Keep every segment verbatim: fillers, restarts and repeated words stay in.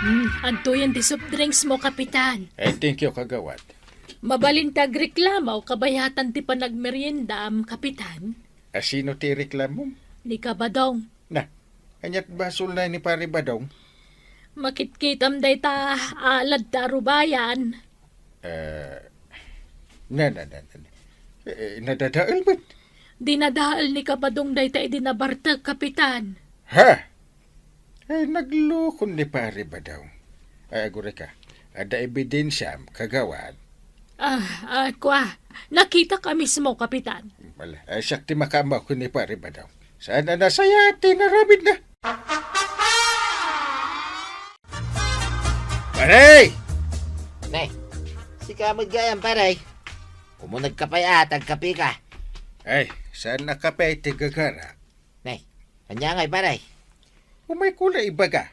Hmm, adtoyen ti soft drinks mo, Kapitan. Eh, thank you, Kagawad. Mabalin ti agreklamo, kabayatan ti panagmeriendaam, Kapitan. A, sino ti ireklamom? Ni Kabadong. Na, ania't basolna ni Pare Badong? Makitkitam dayta alad ta arubayan. Eh, na, na, na, na. Eh, nadadael met. Dinadael ni Kabadong dayta idi nabartek, Kapitan. Ha? Eh, naglukon ni Pare Badong. Ay, agurayka. Adda ebidensiam, Kagawad. Ah, ah, kua. Nakitak a mismo, Kapitan. Wala. Ay, siak ti makaammo ken ni Pare Badong. Saan a nasaya ti naramidna? Pare! Ne, sika met gayam, pare. Umuneg ka pay a, tagkape ka. Ay, saan a kape ti gagara? Ne, ania ngay, pare? Umay ko la ibaga.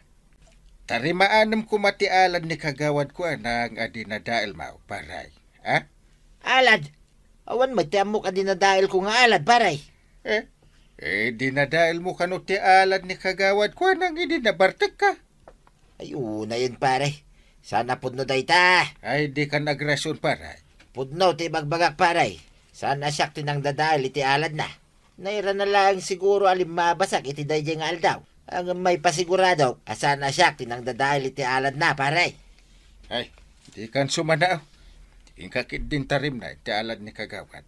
Tarimaanem koma ti alad ni Kagawad Kuanang a dinadaelmo, pare. Ha? Alad? Awan met ti ammok a dinadaelko nga alad, pare. Eh? Eh, dinadaelmo kano ti alad ni Kagawad Kuanang idi nabartekka? Ay, unayen, pare. Saan a pudno dayta. Ay, dikan agrason, pare. Pudno ti ibagbagak, pare. Saan a siak ti nangdadael iti aladna. Nairana laeng siguro a limmabasak iti daydiay nga aldaw. Ngem maipasiguradok a saan a siak ti nangdadael iti aladna, pare. Ay, dikan sumanao. Inka ketdin tarimna iti alad ni Kagawad.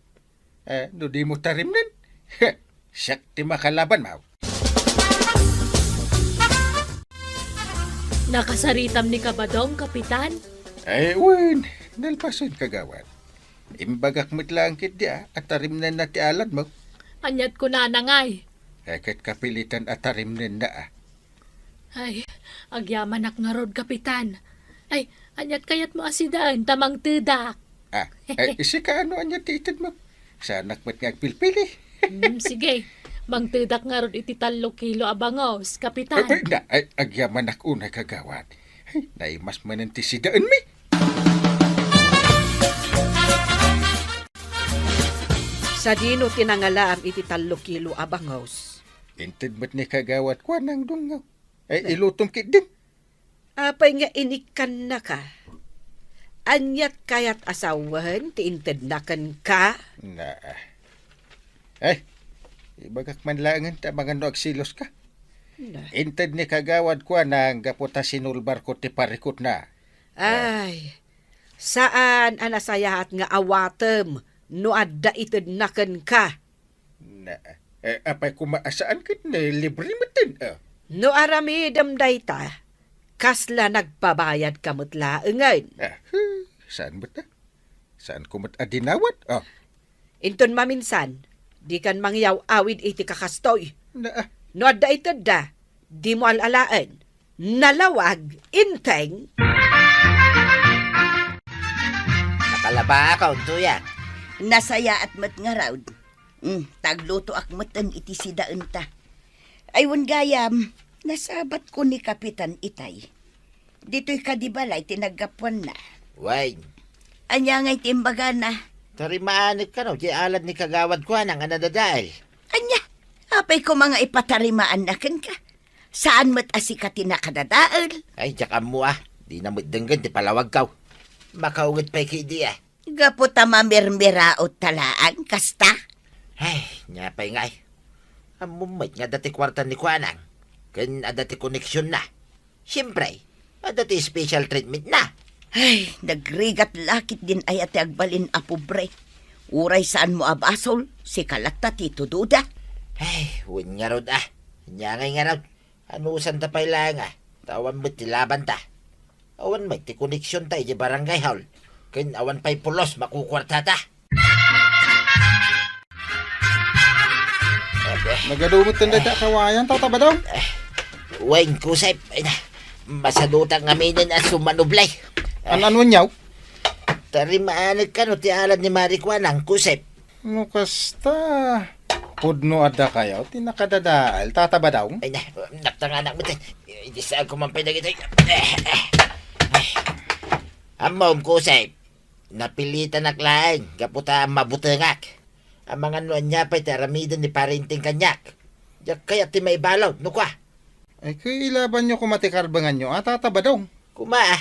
Eh, no dimo tarimnen, siak ti makalabanmo. Nakasaritam ni Kabadong, Kapitan? Ay, wen, nalpasen, Kagawad. Imbagak met laeng ketdi a, a tarimnenna ti aladmo. Ania't kunana ngay? Eh, ket kapilitan a tarimnenna a. Ay, agyamanak ngarud, Kapitan. Ay, ania't kayatmo a sidaen ta mangtedak? Ah, ay, sika, ano ania ti itedmo? Saanak met nga agpilpili. Hmm, sige. Mangtedak ngarud iti tallo kilo a bangos, Kapitan. Ay, ay, na, ay, agyamanak unay, Kagawad. Ay, naimas manen ti sidaenmi. Sadino ti nangalaam iti tallo kilo a bangos? Inted met ni Kagawad Kuanang dungngaw. Ay, ilutom ketdin. Apay nga inikkannaka? Ania't kayat a sawen ti intedna kenka? Na. Ay, ibagak man laengen ta amangan no agseloska. Na. Inted ni Kagawad Kuanang gapu ta sinulbarko ti parikutna. Ay, saan a nasayaat nga awatem no adda itedna kenka. Na, eh, apay koma a saan ket ne libre metten, ah. No aramidem dayta, kasla nagpabayadka met laengen. Ah, huh, saan met, ah? Saanko met a dinawat, ah. Inton maminsan, dikan mangyaw-awid iti kakastoy. Na, ah. No adda itedda, dimo al-alaen. Nalawag, Inteng. Nakalabaakaw, Tuya. Nasayaat met ngarud. Mm, taglutoak metten iti sidaenta. Ay, wen gayam, nasabatko ni Kapitan itay. Ditoy kadi balay ti naggapuanna. Wen. Ania ngay ti imbagana? Tarimaanek kano ti alad ni Kagawad Kuanang a nadadael. Ania? Apay koma nga ipatarimaanna kenka? Saan met a sika ti nakadadael? Ay, diak ammo a. Dina met denggen ti palawagko. Makaunget pay ketdi a. Gapu ta mamirmiraot ta laeng, kasta? Ay, nia pay ngay. Ammom met nga adda ti kuarta ni Kuanang. Ken adda ti koneksionna. Siempre, adda ti special treatmentna. Ay, nagrigat la ketdin aya ti agbalin a pobre. Uray saanmo a basol, sika latta ti itudoda. Ay, wen ngarud a. Ania ngay ngarud? Anusanta pay laeng a, ta awan met ti labanta. Awan met ti koneksionta iti barangay hall. Ken awan pay pulos makukuartata. Nagadu met dayta a kawayan, Tata Badong? Wen, Kusep, ay na, masadutak ngaminen a sumanublay. An-, ano niyaw? Tarimaanek kano ti alad ni Mari Kuanang, Kusep? No kasta, pudno a dakayo ti nakadadael, Tata Badong? Ay na, naptanganak met. Idi saanko man pay dagitoy. Ammom, Kusep, napilitanak laeng gapu ta mabutengak. Amangan no ania pay ti aramiden ni Pare Inteng kaniak. Diak kayat ti maibalud, no kua? Ay, kailabanyo koma ti karbenganyo, a, Tata Badong? Kuma, a.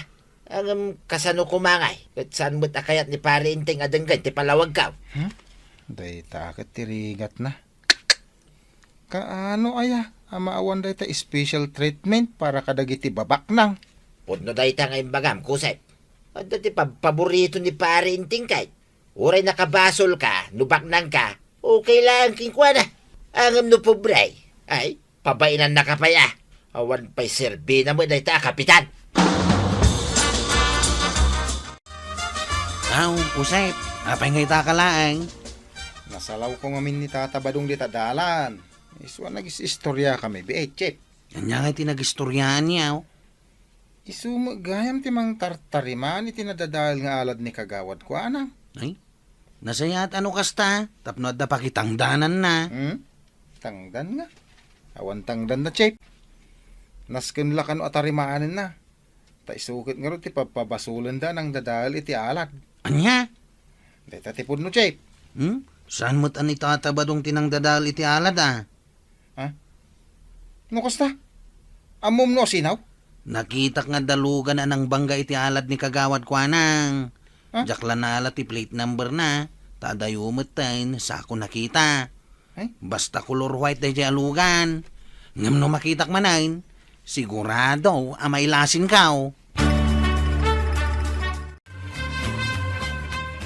Ngem kasano koma ngay? Ket saan met a kayat ni Pare Enteng a denggen ti palawagkaw? Hmm? Dayta ket ti rigatna. Kaano aya a maawan dayta special treatment para kadagiti babaknang? Pudno dayta nga imbagam, Kusep. Adda ti pabpaborito ni Pare Enteng kay. Uray nakabasolka, no baknangka, okay lang kenkuana. Ngem no pobre, ay, pabainannaka pay a. Awan pay serbina met dayta a kapitan. Aw, Kusep, apay nga itaka laeng? Nasalawko ngamin ni Tata Badong dita dalan. Isu a nagis-istoriakami, biit, Chip. Ania ngay ti nagistoriaanyo? Isu met gayam ti mangtartarimaan iti nadadael nga alad ni Kagawad Kuanang. Ay, nasayaat a no kasta, tapno adda pakitangdananna. Hmm? Tangdanna? Awan tangdanna, Chip. Nasken la kano a tarimaanenna. Ta isu ket ngarud ti pabpabasolenda a nangdadael iti alad. Ania? Dayta ti pudno, Chip. Hmm? Saan met a ni Tata Badong ti nangdadael iti alad, a? Ha? No kasta? Ammom no asino? Nakitak nga adda lugan a nangbangga iti alad ni Kagawad Kuanang. Ha? Diak la naala ti plate number na, ta adayo metten, sako nakita. Ay? Basta color white daydiay a lugan. Ngem no makitak manen, sigurado a mailasinkaw.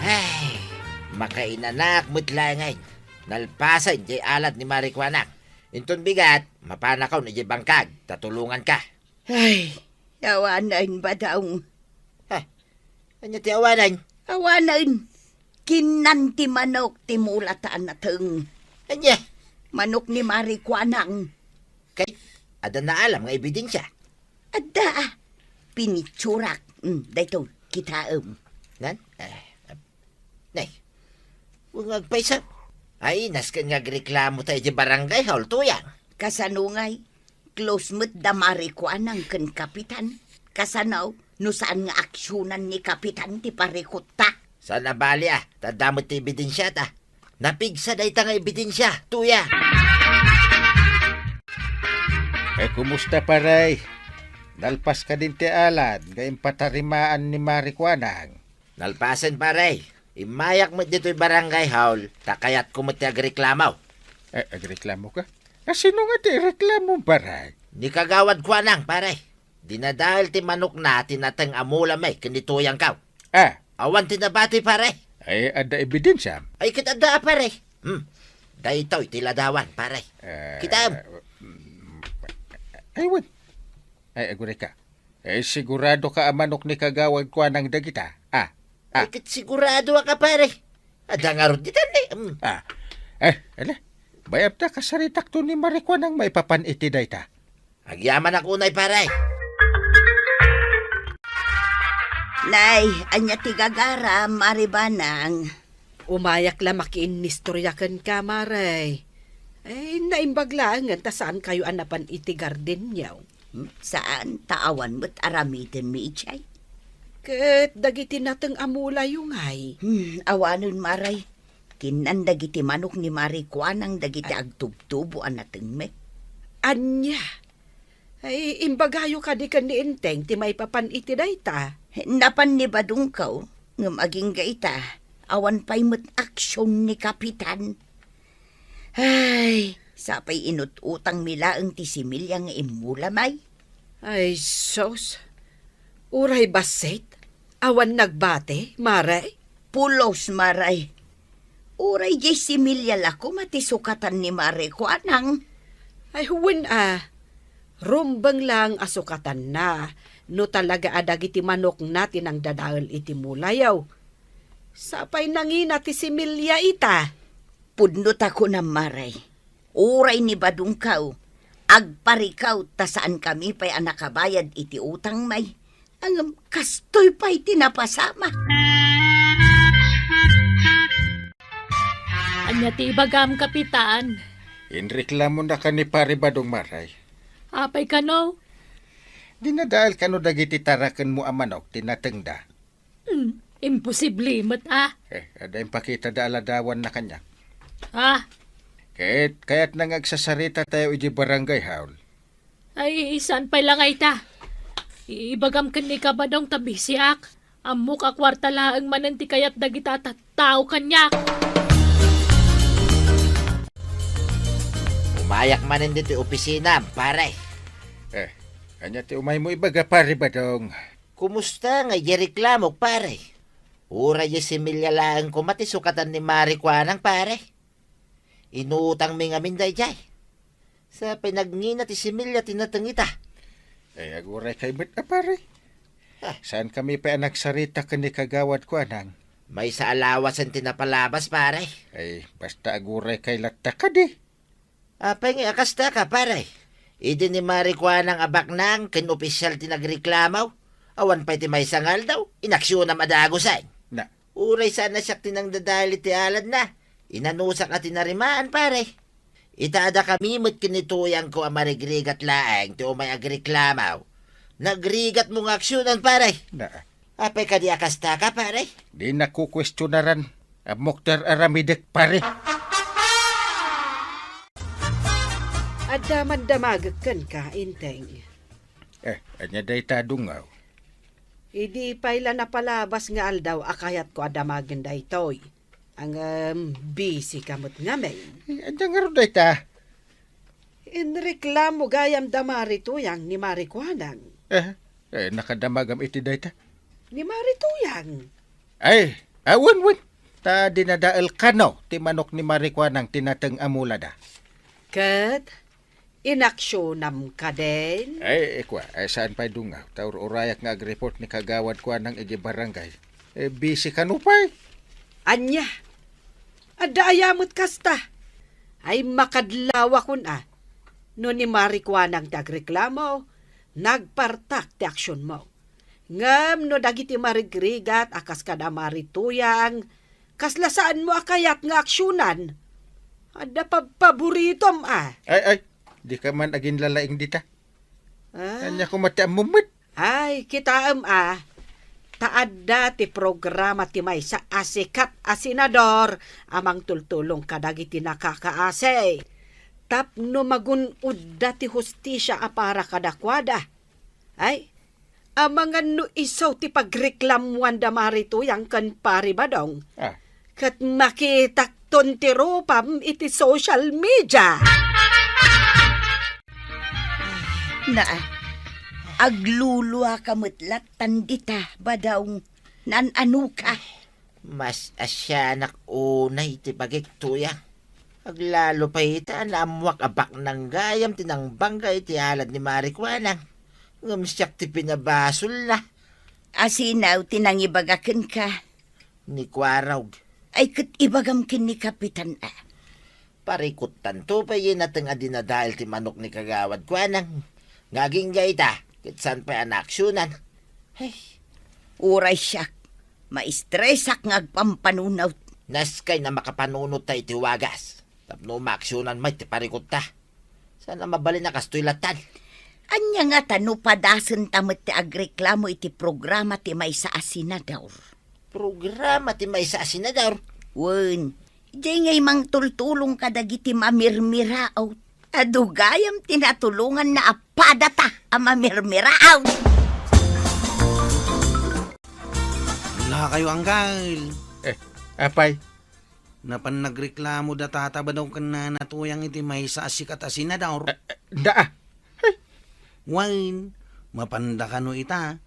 Ay, makainanak met laengen. Nalpasen diay alad ni Mari Kuanang. Inton bigat, mapanakaw idiay bangkag, ta tulonganka. Ay, awanen, Badong. Ha? Ania ti awanen? Awanen. Kinnan ti manok ti mula ta a nateng. Ania? Manok ni Mari Kuanang. Kay, adda naalam nga ebidensia? Adda. Pinitsurak. Mm, daytoy, kitaem. Nan? Eh, nay. Wen nga agpayso. Ay, nasken nga agreklamo ta iti barangay hall, Tuyang. Kasano ngay? Close met da Mari Kuanang ken Kapitan. Kasano no saan nga aksionan ni Kapitan ti parikutta? Saan a bali a, ta adda met ti ebidensiata. Napigsa dayta nga ebidensia, Tuyang. Eh, kumusta, pare? Nalpas kadin ti alad nga impatarimaan ni Mari Kuanang? Nalpasen, pare. Immayak met ditoy barangay hall, ta kayatko met ti agreklamo. Eh, agreklamoka? Asino nga ti ireklamo, pare? Ni Kagawad Kuanang, pare. Dinadael ti manokna ti nateng a mula met ken ni Tuyangkaw. Ah. Awan ti nabati, pare. Ay, adda ebidensiam? Ay, ket adda, pare. Hmm. Daytoy ti ladawan, pare. Eh, kitaem. Mm, ay, wen. Ay, agurayka. Eh, siguradoka a manok ni Kagawad Kuanang dagita? Ah, ah. Ay, ket siguradoak a, pare. Adda ngarud ditan, eh. Mm. Ah. Eh, ala. Bayabta, kasaritakto ni Mari Kuanang maipapan iti dayta. Agyamanak unay, pare. Nay, ania ti gagaram, Mari Banang? Umayak la makiinnistorya kenka, Mare. Eh, naimbag laengen ta saankayo a napan iti gardenyo. Hmm, saan, ta awan met aramidenmi idiay. Ket dagiti nateng a mulayo ngay? Hmm, awanen, Mare. Kinnan dagiti manok ni Mari Kuanang dagiti agtubtubo a natengmi. Ania? Ay, imbagayo kadi ken ni Enteng ti maipapan iti dayta? Napan ni Badongko, ngem agingga ita, awan pay met aksion ni Kapitan. Ay, sapay inut-utangmi laeng ti similya nga immulamay. Ay, sus. Uray bassit, awan nagbati, Mare? Pulos, Mare. Uray diay similya la koma ti sukatan ni Mare Kuanang. Ay, wen a. Rumbeng laeng a sukatanna no talaga a dagiti manokna ti nangdadael iti mulayo. Sapay nangina ti similya ita. Pudno ta kunam, Mare. Uray ni Badongko, agparikaw ta saankami pay a nakabayad iti utangmi. Ngem kastoy pay ti napasama. Ania ti ibagam, Kapitan? Inreklamonaka ni Pare Badong, Mare. Apay kano? Dinadael kano dagiti tarakenmo a manok ti natengda? Hmm, imposible met a. Eh, adda impakitada a ladawanna kaniak. Ah? Ket kayatna nga agsasaritatayo idiay barangay hall. Ay, saan pay la nga ita? I-, ibagam ken ni Kabadong ta bisiak. Ammok a kuarta laeng manen ti kayat dagita a tattao kaniak. Umayak manen ditoy opisinam, pare. Eh, ania ti umaymo ibaga, Pare Badong? Kumusta nga idiay reklamok, pare? Uray diay similya laeng koma ti sukatan ni Mari Kuanang, pare. Inutangmi ngamin daydiay. Sa pay nagngina ti similya ti nateng ita. Ay, aguray kay met a, pare. Ha? Saan kami pay a nagsarita ken ni Kagawad Kuanang? Maysa a lawasen ti napalabas, pare. Ay, basta aguray kay latta kadi. Apay nga a kasta ka, pare? Idi ni Mari Kuanang a baknang ken opisial ti nagreklamo, awan pay ti maysa nga aldaw, inaksionam a dagusen. Na. Uray saan a siak ti nangdadael iti aladna, inanusak a tinarimaan, pare. Ita a dakami met ken ni Tuyangko a marigrigat laeng ti umay agreklamo. Nagrigatmo nga aksionan, pare. Na. Apay kadi a kasta ka, pare? Di nakukuestionaran. Ammok ti ar-aramidek, pare. Adda mandamagek kenka, Inteng. Eh, ania dayta, Dungaw? Idi pay la napalabas nga aldaw a kayatko a damagen daytoy. Ngem, busy ka met ngamin. Eh, ania ngarud dayta? Inreklamo gayam da Mari Tuyang ni Mari Kuanang. Eh, eh, nakadamagam iti dayta? Ni Mari Tuyang. Ay, ah, wen, wen. Ta dinadael kano ti manok ni Mari Kuanang ti nateng a mulada. Ket inaksionam kadin? Ay, ikua, ay, saan pay Dungaw. Ta ur-urayak nga agreport ni Kagawad Kuanang iti barangay. Eh, busy kano pay. Ania? Adda aya met kasta? Ay, makadlawakon a. No ni Mari Kuanang ti agreklamo, nagpartak ti aksionmo. Ngem no dagiti marigrigat a kas kada Mari Tuyang, kasla saanmo a kayat nga aksionan? Adda pabpaboritom a. Ay, ay, di ka man aginlalaing dita. Ah. Ania koma ti ammom met? Ay, kitaem a, ta adda ti programa ti maysa a sikat a senador a mangtultulong kadagiti nakakaasi tapno magun-odda ti hustisia a para kadakuada. Ay, amangan no isu ti pagreklamuan da Mari Tuyang ken Pari Badong. Ah. Ket makitakton ti rupam iti social media. Na, agluluaka met lattan dita, Badong. Nan-anuka? Mas asianak unay ti bagik, Tuyang. Aglalo pay ita a naammoak a baknang gayam ti nangbangga iti alad ni Mari Kuanang. Ngem siak ti pinabasolna. Asinaw ti nangibaga kenka? Ni Kuarog. Ay, ket ibagam ken ni Kapitan a. Parikuttanto pay diay nateng a dinadael ti manok ni Kagawad Kuanang. Nga agingga ita, ket saan pay a naaksionan. Ay. Uray siak, maistresak nga agpampanunot. Naskay na makapanunot ta iti wagas. Tapno maaksionan met ti parikutta. Saan a mabalin a kastoy lattan. Ania ngata no padasenta met ti agreklamo iti programa ti maysa a senador? Programa ti maysa a senador? Wen, diay ngay mangtultulong kadagiti mamirmiraot. Adu gayam ti natulonganna a padata a mamirmiraot. Lakay, Anggal. Eh, apay? Napan nagreklamo da Tata Badong ken Nana Tuyang iti maysa a sikat a senador. Eh, eh, da, ah. Ay. Wen, mapanda kano ita?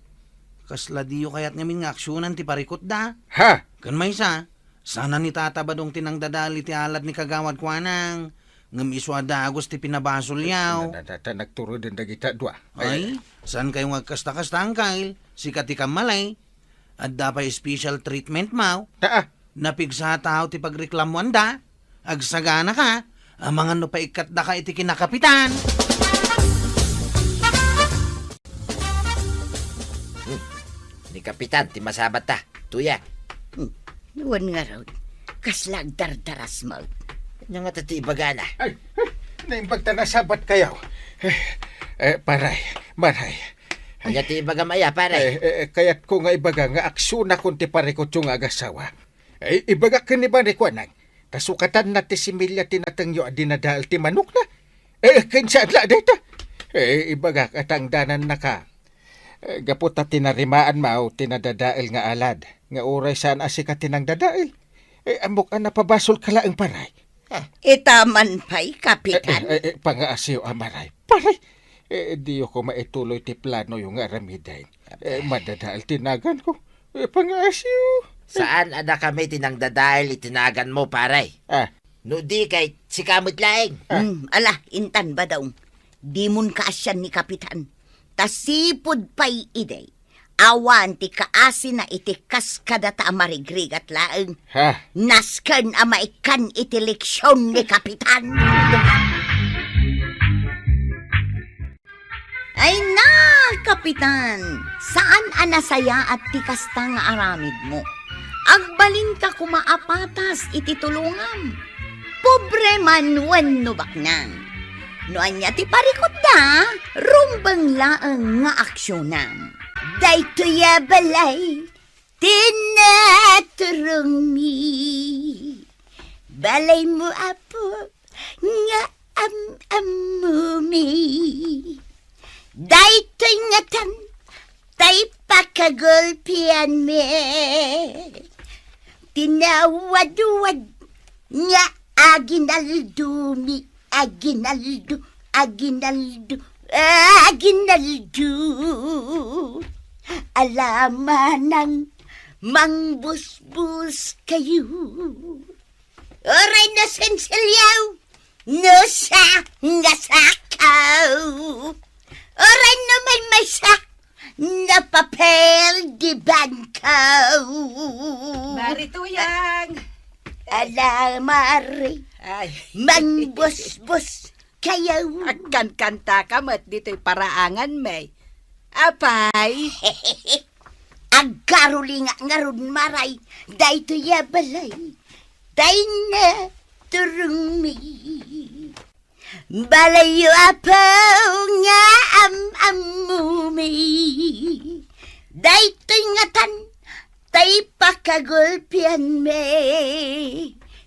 Kasla diyo kayat ngamin nga aksionan ti parikutda? Ha? Ken maysa, saan a ni Tata Badong ti nangdadael iti alad ni Kagawad Kuanang, ngem isu a dagus ti pinabasolyaw. Na, na, na, ta nagturuden dagita dua. Ay, ay, saankayo nga agkasta-kasta, Angkel? Sika ti kammalay. Adda pay special treatment mo. Ta, ah. Napigsataw ti pagreklamuanda. Agsaganaka, amangan no paikkatdaka iti kinakapitan. Hmm. Ni Kapitan ti masabatta, Tuyang. Hmm. Wen ngarud, kasla agdardarasmo. Ania ngata ti ibagana? Ay, ay, naimbag ta nasabatkayo. Eh, eh, paray, maray. Ania ti ibagam aya, pare? Eh, eh, eh, kayatko nga ibaga nga aksionakon ti parikutyo nga agasawa. Eh, ibagak ken ni Mari Kuanang, ta sukatanna ti similya ti natengyo a dinadael ti manokna. Eh, ken saan la dayta? Eh, ibagak a tangdanannaka. Eh, gapu ta tinarimaanmo ti nadadael nga alad, nga uray saan a sika ti nangdadael. Eh, ammok a napabasolka laeng, pare. Ah. Ita man pay, Kapitan. Eh, eh, eh, eh, pangaasiyo a, Mare. Pare, eh, diyo ko maituloy ti planoyo nga aramiden. Eh, madadael ti naganko. Eh, pangaasiyo. Saan a dakami ti nangdadael iti naganmo, pare? Ah. No di ket sika met laeng. Ah. Hmm, ala, intan, Badong. Dimon kaasian ni Kapitan. Ta sipud pay idi, awan ti kaasina iti kas kadata a marigrigat laeng. Ha? Nasken a maikkan iti leksion ni Kapitan. Ay na, Kapitan! Saan a nasayaat ti kasta nga aramidmo. Agbalinka koma a patas iti tulongam. Pobre man wenno baknang. No ania ti parikutda, rumbeng laeng nga aksionam. Daytoy a balay, ti naturongmi. Balaymo, Apo, nga am-ammomi. Daytoy ngatan, tay pakagulpianmi. Ti nawadwad nga aginaldomi, aginaldo, aginaldo, aginaldo. Ala manang mangbusbus kayo. Uray no sinsilyo, no sa nga sakaw. Uray no maymaysa, no papel de bangko. Mari Tuyang! Ala, Mari. Ay. Mangbusbus kayo. Agkankantaka met ditoy paraanganmi. Apay? Agkarulingak ngarud, Mari, daytoy a balay. Dayna turungmi. Balayyo, Apo, nga am-ammomi. Daytoy ngatan, tay pakagulpianmi.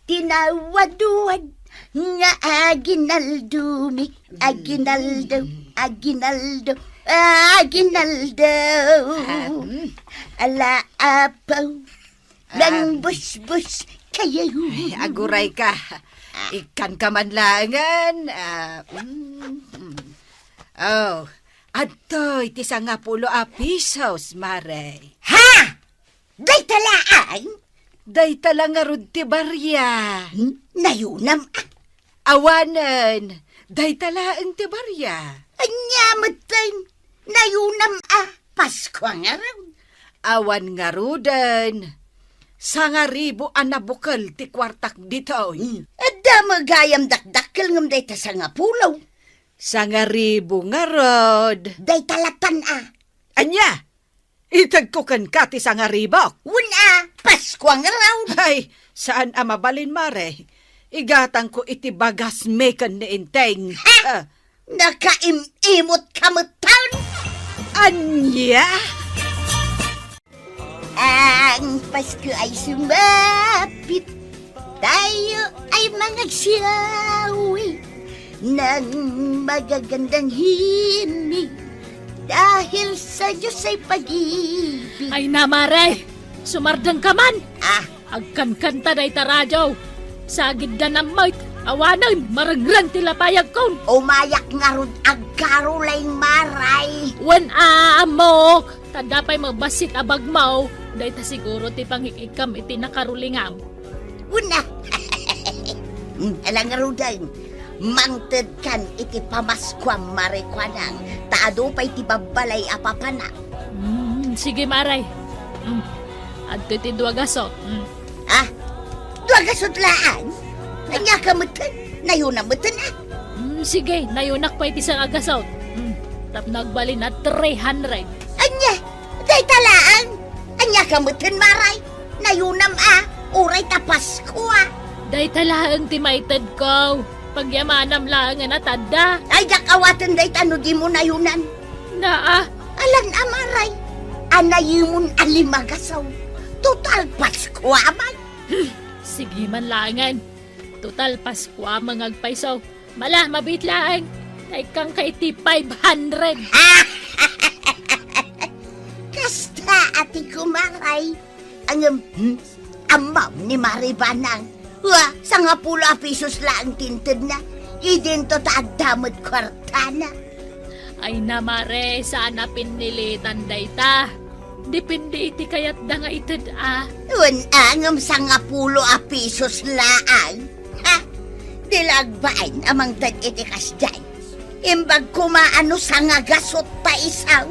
Ti nawadwad nga aginaldomi. Aginaldo, aginaldo, aginaldo. Ah, mm. Ala, Apo. Ah. Mangbusbus kayo. Ay, agurayka. Ah. Ikkanka man laengen. Ah, mm, mm. Oh, adtoy ti sangapulo a pisos, Mari. Ha? Dayta laeng? Dayta la ngarud ti baria. Hmm? Nayunam, ah. Awanen, dayta laeng ti baria. Ania metten? Nayunam a Paskua ngarud. Awan ngaruden, sangaribu a nabukel ti kuartak ditoy. Hmm. Adda met gayam dakdakkel ngem dayta sangapulo. Sangaribu ngarud. Dayta latan a. Ania? Itedko kenka ti sangaribuk. Wen a, Paskua ngarud. Ay, saan a mabalin, Mari. Igatangko iti bagasmi ken ni Enteng. Ha? Ah. Nakaim-imutka metten. Ania? Ang Pasko ay sumapit. Tayo ay mangagsiawi ng magagandang himig dahil sa Diyos ay pag-ibig. Ay na, Mari! Sumardeng ka man! Ah. Agkankanta dayta radio. Sagidda nammet, awanen, marengreng ti lapayagkon. Umayak ngarud agkaruleng, Mari. Wen a, ammok. Ta adda pay mabassit a bagmo, dayta siguro ti pangik-ikkam iti nakarulingam. Wen a. Mm, ala ngaruden, mangtedkan iti pamaskuam, Mari, kuanang, ta adu pay ti babbalay a papanak. Mm, sige, Mari. Mm. Adtoy ti dua gasut. Mm. Ah, dua gasut laeng? Ania ka metten? Nayunam metten, ah. Mm, sige, nayunak pay ti sanga gasut. Mm, tapno agbalin a three hundred. Ania? Dayta laeng? Ania ka metten, Mari? Nayunam a, uray ta Paskua. Dayta laeng ti maitedko. Pagyamanam laengen a ta adda. Ay, diak awaten dayta no dimo nayunan. Naa. Alan a, Mari. Anayemon a lima gasut. Total, Paskua man. Sige man laengen. Total, Paskua man nga agpayso. Mala, mabiit laeng. Ay, kangka iti five hundred. Kasta a ti kumaray. Ngem, hmm, ammom ni Mari Banang. Wa, sangapulo a pisos laeng ti intedna. Idinto ta adda met kuartana. Ay na, Mare, saan a pinnilitan dayta. Depende iti kayatda nga ited a. Wen a, ngem sangapulo a pisos laeng. Ha? Di la agbain a mangted iti kasdiay. Imbag koma a no sangagasut ta isaw.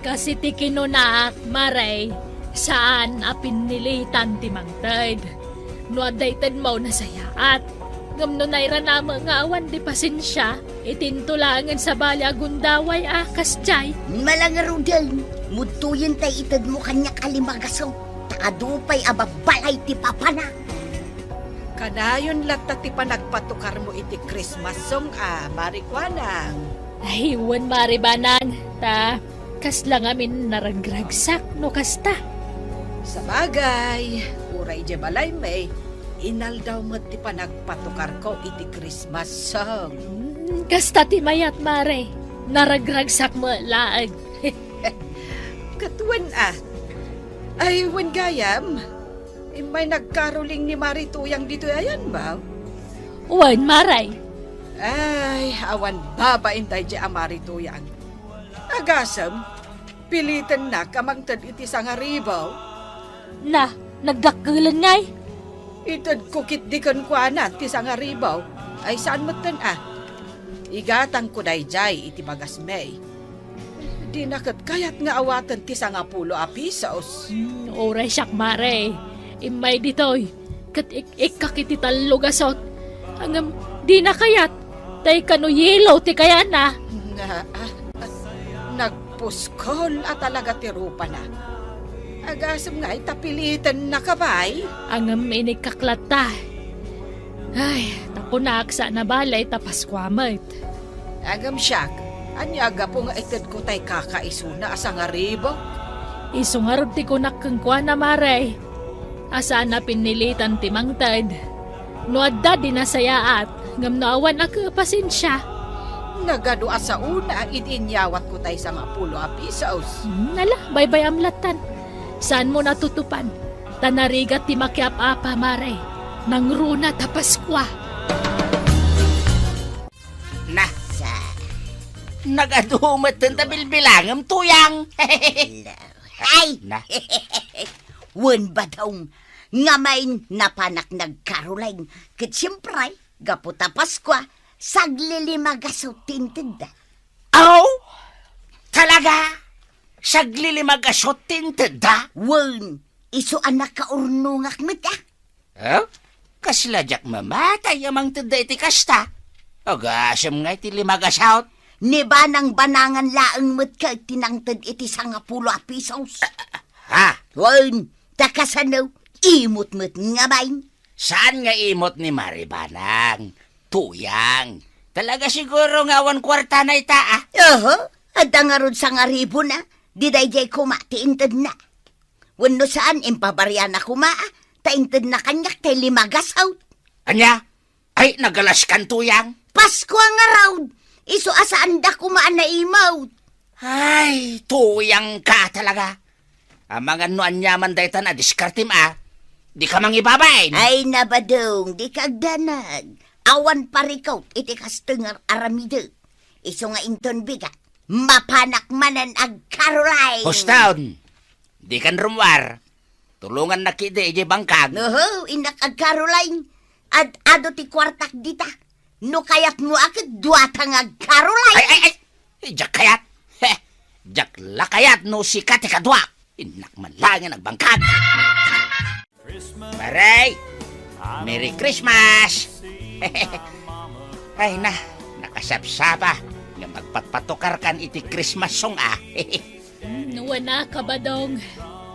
Kas iti kinunak, Mare, saan a pinnilitan ti mangted. No adda itedmo, nasayaat. Ngem no nairana met nga awan ti pasensia, itinto laengen sabali a gundaway a kasdiay. Malangaruden, mudtoyen tay itedmo kaniak a lima gasut, ta adu pay a babbalay ti papana. Kanayon latta ti panagpatukarmo iti Christmas song a Mari Kuanang. Ay, wen, Mari Banang, ta kasla ngamin naragragsak no kasta. Sabagay, uray idiay balaymi, inaldaw met ti panagpatukarko iti Christmas song. Hmm, kasta ti mayat, Mare. Naragragsak met laeng. Ket wen a. Ay, wen gayam. Immay nagkaroling ni Mari Tuyang ditoy ayan, ba? Wen, Mare. Ay, awan babain daydiay a Mari Tuyang. Agasem, pilitennak a mangted iti sangaribu. Na, nagdakkelen ngay? Itedko ketdi kenkuana ti sangaribu. Ay, saan metten a. Igatangko daydiay iti bagasmi. Dina ket kayat nga awaten ti sangapulo a pisos. Hmm, uray siak, Mare. Immay ditoy, ket ik-ikkak iti tallo gasut. Ngem, dina kayat, tay kano yelo ti kayatna. Nga, ah, nagpuskol a talaga ti rupana. Agasem ngay ta pilitennaka pay. Ngem, inikkak latta. Ay, ta kunak, saan a bale ta Paskua met. Ngem siak, ania a gapu nga itedko tay kakaisuna a sangaribu? Isu ngarud ti kunak kenkuana, Mare, a saan a pinnilitan ti mangted. No adda, di nasayaat, ngem no awan a, ket pasensia. Nagadu a saona idi inyawatko tay sangapulo a pisos. Hmm, ala, baybay-am lattan. Saanmo natutupan, ta narigat ti makiap-apa, Mare. Nangruna ta Paskua. Na. Sa. Nagadu metten ta bilbilangem, Tuyang. Ay! Na. Wen, Badong, ngamin napanak nagkaroling. Ket siempre, gapu ta Paskua, saglilima gasut ti intedda. Aw? Talaga? Saglilima gasut ti intedda? Wen, isu a nakaurnongak met, a. Eh? Kasla diak mamatay a mangtedda iti kasta? Agasem ngay ti lima gasut? Ni Banang Banangan laeng met ket ti nangted iti sangapulo a pisos. Ha? Wen, ta kasano, imot met ngamin. Saan nga imot ni Mari Banang? Tuyang. Talaga siguro nga awan kuartana ita, a? Oho, adda ngarud sangaribuna. Di daydiay koma ti intedna. Wenno saan, impabariana koma, a, ta intedna kaniak tay lima gasut. Ania? Ay, nagalaskan, Tuyang. Paskua ngarud, isu a saanda koma a naimut. Ay, Tuyang ka talaga. Amangan no aniaman daytan a diskartem, a. Dika mangibabain. Ay, na, Badong, dika agdanag. Awan parikut iti kastoy nga aramidek. Isu nga inton bigat, mapanak manen agkaroling. Husto. Dikan rummuar. Tulongannak ketdi idiay bangkag. Oho, innak agkaroling. Ad-adu ti kuartak dita. No kayatmo a ket duata nga agkaroling. Ay, ay, ay! Diak kayat. He, diak la kayat no sika ti kaduak. Innak man laengen agbangkag. Mare! Merry Christmas! Ay na, nakasapsapa nga magpatpatukarkan iti Christmas song, a. Hmm, wen a, Badong.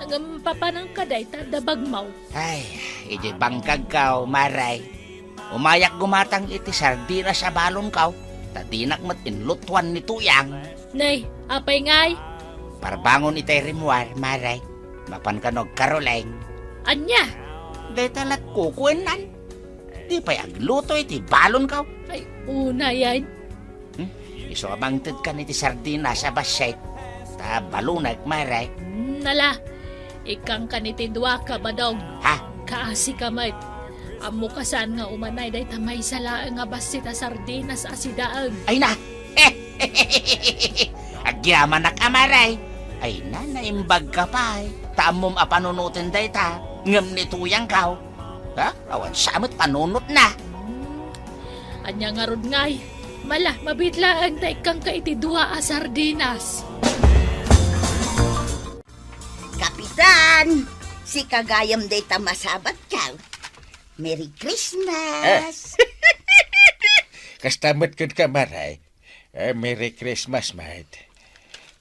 Ngem papananka dayta dabagmo? Ay, idiay bangkagko, Mare. Umayak gumatang iti sardinas a balonko, ta dinak met inlutuan ni Tuyang. Nay, apay ngay? Parbangon itay rimmuar, Mare. Mapan kano agkaroling. Ania? Dayta lat kukuennan. Di pay agluto iti balonko. Ay, unayen. Hmm? Isu a mangtedkan iti sardinas a bassit. Ta balunek, Mare. Hmm, ala, ikkankan iti dua ka badong. Ha? Kaasika met. Ammoka saan nga umanay dayta maysa laeng a bassit a sardinas a sidaeng. Ay na! Agyamanak a, Mare. Ay na, naimbagka pay. Ta ammom a panunoten dayta. Ngem ni Tuyang kaw. Ha? Awan sa met panunotna. Hmm. Ania ngarud ngay? Mala, mabiit laeng ta ikkanka iti dua a sardinas. Kapitan, sika gayam dayta masabatkaw. Merry Christmas! Eh. Kasta met kenka, Mare. Eh, Merry Christmas, mate.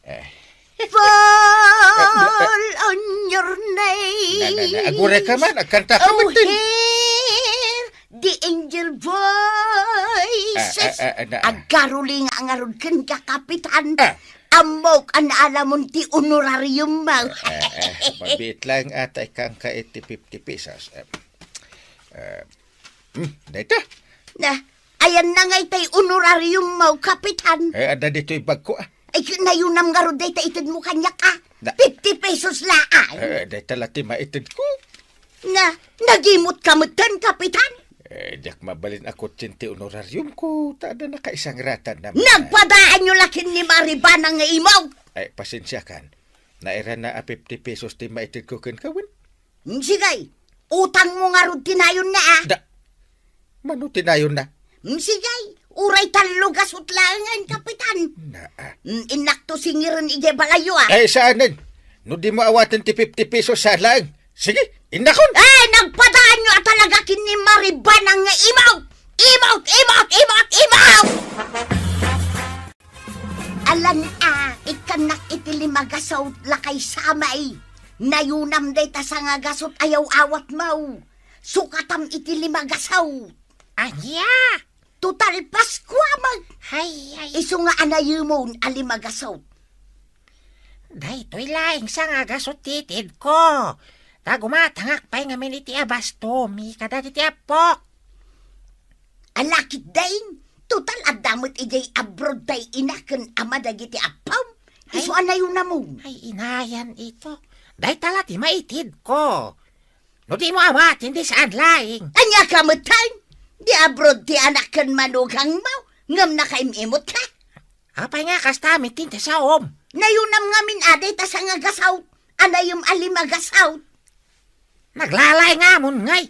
Eh. Fall on your knees. Na, na, na. Agurayka man, agkantaka Oh, man din. Hear the angel voices. Ah, ah, ah, ah, na, ah. Agkarulinga ngarud kenka, Kapitan. Ah. Ammok a naalamon ti honorarium mo. Ah, ah, mabiit laeng ta ikkanka iti fifty pesos. Ah, ah, hmm, dayta. Na, ayanna ngay tay honorarium mo, Kapitan. Eh, adda ditoy bagko, ah. Ay, nayunam ngarud dayta itedmo kaniak, ah. Da- Fifty pesos laeng. Eh, dayta la ti maitedko. Na, nagimot ka metten, Kapitan? Eh, diak mabalin a kutsien ti honorarium ko, ta adda nakaisangratan naman. Nagpadaanyo la ken ni Maribana nga imog. Ay, pasensiakan. Nairana a fifty pesos ti maitedko kenka wen. Sige, utangmo ngarud ti nayonna, ah. Da, mano ti nayonna? Mm, sige, uray tallo gasut laengen, Kapitan. Na, ah. Mm, innakto singiren idiay balayyo, ah. Ay, saanen? No dimo awaten ti fifty pesos, saan laeng. Sige, innakon. Ay, nagpadaanyo a talaga ken ni Maribana nga imog! Imog! Imog! Imog! Imog! Alan a, ikkannak iti lima gasut, lakay Samay. Nayunam dayta sanga gasut a yaw-awatmo. Sukatam iti lima gasut. Ania? Total, Paskua met. Ay, ay. Isu nga anayemon a lima gasut. Daytoy laeng sanga gasut ti itedko. Ta gumatangak pay ngamin iti abastomi kadagiti appok. Ala ketdin, total adda met idiay abroad tay ina ken ama dagiti appom. Isu Ay. a nayunamon. Ay, inayan ito. Dayta la ti maitedko. No dimo awaten, di saan laeng. Ania ka metten? Di abroad ti anak ken manugangmo, ngem nakaim-imotka? Apay nga kasta met ti insaom? Nayunam ngamin a dayta sanga gasut. Anayem a lima gasut. Naglalaing amon ngay.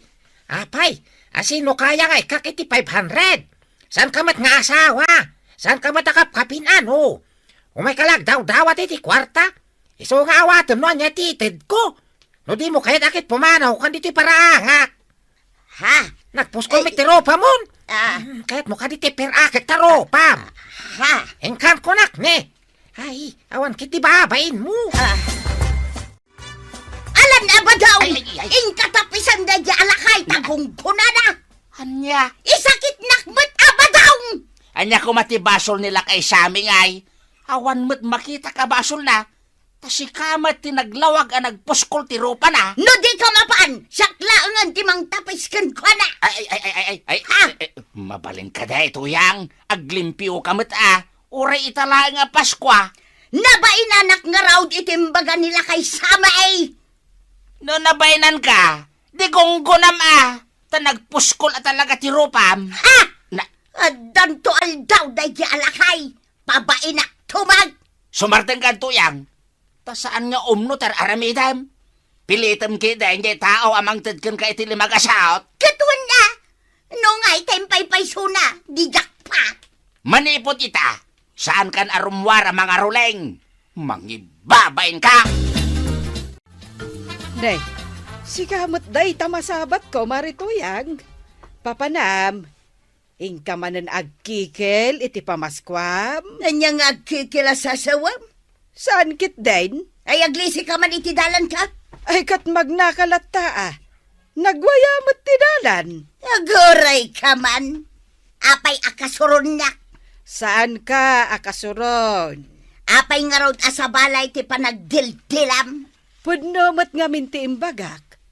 Apay, a sino kaya nga ikkak iti five hundred? Saanka met nga asawa? Saanka met a kapkapin, ano? Umayka la agdawdawat iti kuarta? Isu nga awatem no ania ti itedko. No dimo kayat a ket pumanawkan ditoy paraangak. Ha? Nagpuskol met ti ropamon. Ah. Mm, kayatmo kadi ti per-akek ta ropam. Ha? Inkan kunak ne. Ay, awan ket ti babainmo. Ah. Alan a badaw! Ay, ay, ay. Inka tapisan daydi a lakay ta gunggonana. Ania? Isakitnak met a badaw! Ania koma ti basol ni lakay Samay ngay? Awan met makitak a basolna. Ta sika met ti naglawag a nagpuskol ti ropana. No di ka mapan, siak laengen ti mangtapis kenkuana. Ay, ay, ay, ay, ay, ay, Ha? Ay, ay, mabalin ka daytoy, Yang. Aglimpio ka met a. Uray ita laeng a Paskua. Nabainanak ngarud iti imbaga ni lakay Samay. No nabainan ka, di gunggonam a. Ta nagpuskol a talaga ti ropam. Ha? Na- Addanto aldaw daydi a lakay. Pabainak tumag. Sumarteng ka, Tuyang. Ta saan nga umno ti ar-aramidem? Pilitem ketdin diay tao a mangted kenka iti lima gasut. Ket wen a, no ngay ta impaypaysona, diak pa. Manipud ita, saankan a rummuar a mangaruling. Mangibabain ka! Nay, sika met dayta masabatko, Mari Tuyang. Papanam, inka manen agkikil iti pamaskuam? Ania nga agkikil a sasawem? Saan ketdin? Ay, aglisi ka man iti dalanka? Ay, ket magnaka latta a. Nagwaya met ti dalan. Aguray ka man. Apay a kasuronnak? Saanka a kasuron? Apay ngarud a sabali ti panagdildilam? Pudno met ngamin ti imbagak.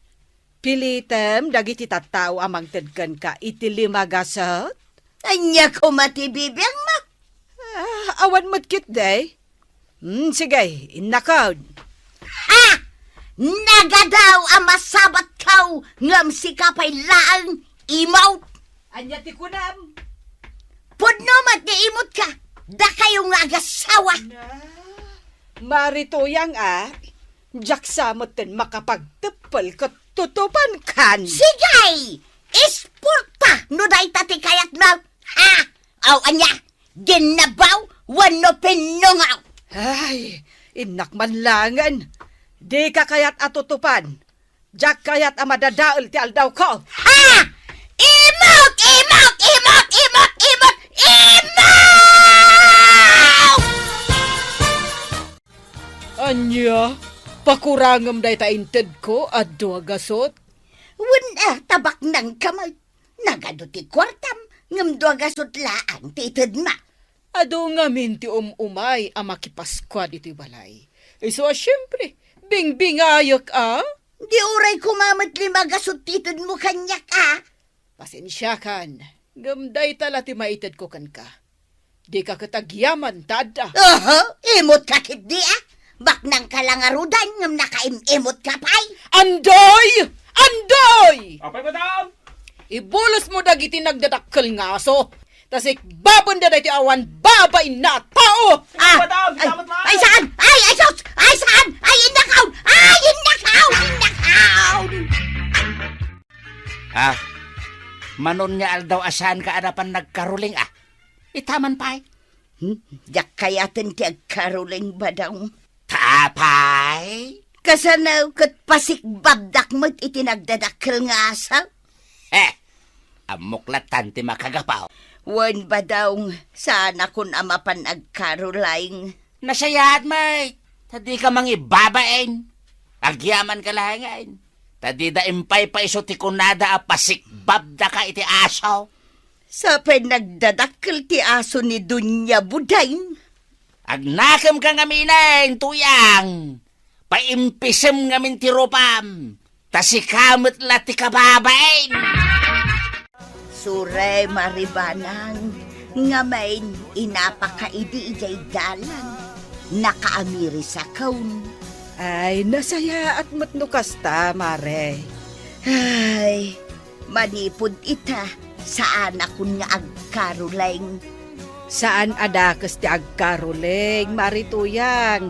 Pilitem dagiti tattao a mangted kenka iti lima gasut? Ania koma ti bibiangmo? Ah. Ah, awan met ketdi. Hmm, sige, innakon. Ah! Nagadaw a masabatko, ngem sika pay laeng, imot. Ania ti kunam? Pudno met nga imotka, dakayo nga agasawa. Na, Mari Tuyang a, diak sa metten makapagteppel ket tutupankan. Sige! Isporta no dayta ti kayatmo. Ha? Aw, ania? Dinnabaw wenno pinnungaw? Ay, innak man laengen. Dika kayat a tutupan. Diak kayat a madadael ti aldawko. Ha! Imot! Imot! Imot! Imot! Imot! Imot! Ania? Pakurangem dayta intedko a dua gasut? Wen a, tabaknangka met. Nagadu ti kuartam, ngem dua gasut laeng ti itedma. Adu ngamin ti um-umay a makipaskua ditoy balay. Isu a siempre, bingbingayek a. Di uray koma met lima gasut ti itedmo kaniak a. Pasensiakan, ngem dayta la ti maitedko kenka. Dika ket agyaman ta adda. Oho, imotka ketdi a. Baknangka la ngaruden ngem nakaim-imotka pay. Andoy! Andoy! Apay, madam? Ibulosmo dagiti nagdadakkel nga aso. Ta sikbabenda daytoy awan babain a tao. Ah, madam, ay, salamat, ay, saan? Ay, ay, sus! Ay, saan? Ay, innakaw! Ay, innakaw! Innakaw! Ah, manon nga aldaw a saanka a napan nagkaruling, ah? Ita man pay. Hmm? Diak kayaten ti agkaruling, Badong. Apay? Kasano ket pasikbabdak met iti nagdadakkel nga aso? Eh, ammok latan ti makagapu. Wen, Badong, saanakon a mapan agkaruling. Nasayaat met, ta dika mangibabain. Agyamanka laengen. Ta dida impaypayso ti kunada a pasikbabdaka iti aso. Sapay nagdadakkel ti aso ni Doña Buday. Agnakemka ngaminen, Tuyang. Paimpisem ngamin ti rupam. Ta sika met la ti kababain. Sure, Mari Banang, ngamin inapaka idi idiay dalan. Nakaamirisakon. Ay, nasayaat met no kasta, Mare. Ay, manipud ita, saanakon nga agkaruling. Saan a dakes ti agkaruling, Mari Tuyang.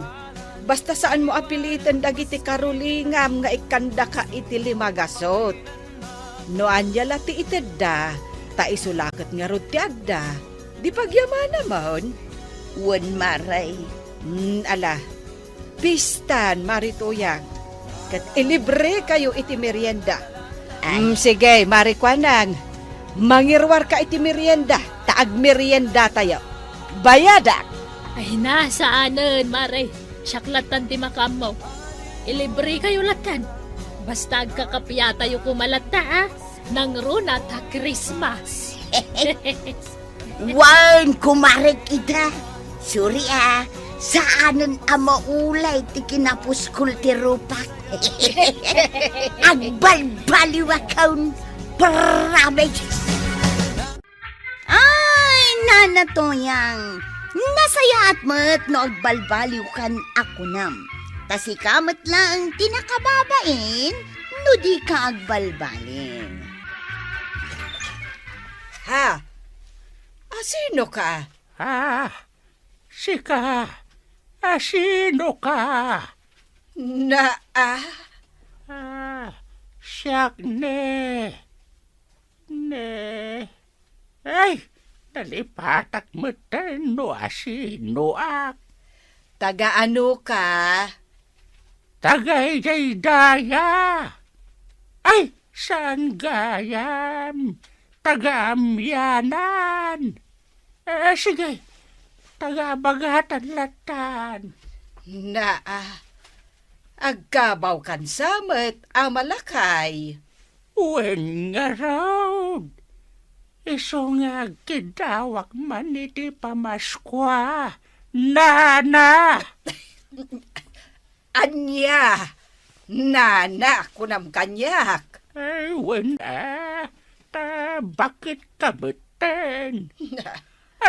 Basta saanmo a piliten dagiti karulingam nga ikkandaka iti lima gasut. No ania la ti itedda, ta isu la ket ngarud ti adda, di pagyamanamon? Wen, Mare. Hmm, ala. Pistan, Mari Tuyang. Ket ilibrekayo iti merienda. Ay. Hmm, sige, Mari Kuanang. Mangiruarka iti merienda, ta agmeriendatayo. Bayadak! Ay na, saanen, Mare. Siak latan ti makaammo. Ilibrekayo latan. Basta agkakapiatayo koma latta, a. Nangruna ta Christmas. Wen, kumarek ida. Sorry, a. Saanen a maulay ti kinapuskol ti rupak. Agbalbaliwakon. Promise. Ay, Nana Toyang, nasayaat met no agbalbaliwkan a kunam. Ta sika met laeng ti nakababain no dika agbalbaliw. Ha? Asinoka? Ah, sika, asinoka? Na, ah? Ah, siak ne. Ne. Ay, nalipatak metten no asinoak. Taga-anoka? Taga idiay daya. Ay, saan gayam? Taga Amianan. Eh, sige, taga Bagatan latan. Naa, agkabawkan sa met a malakay. Wen ngarud, isu nga agkiddawak man iti Pamaskua, nana. Ania? Nana, kunam kaniak. Ay, wen, a, ta bakit ka metten? Na.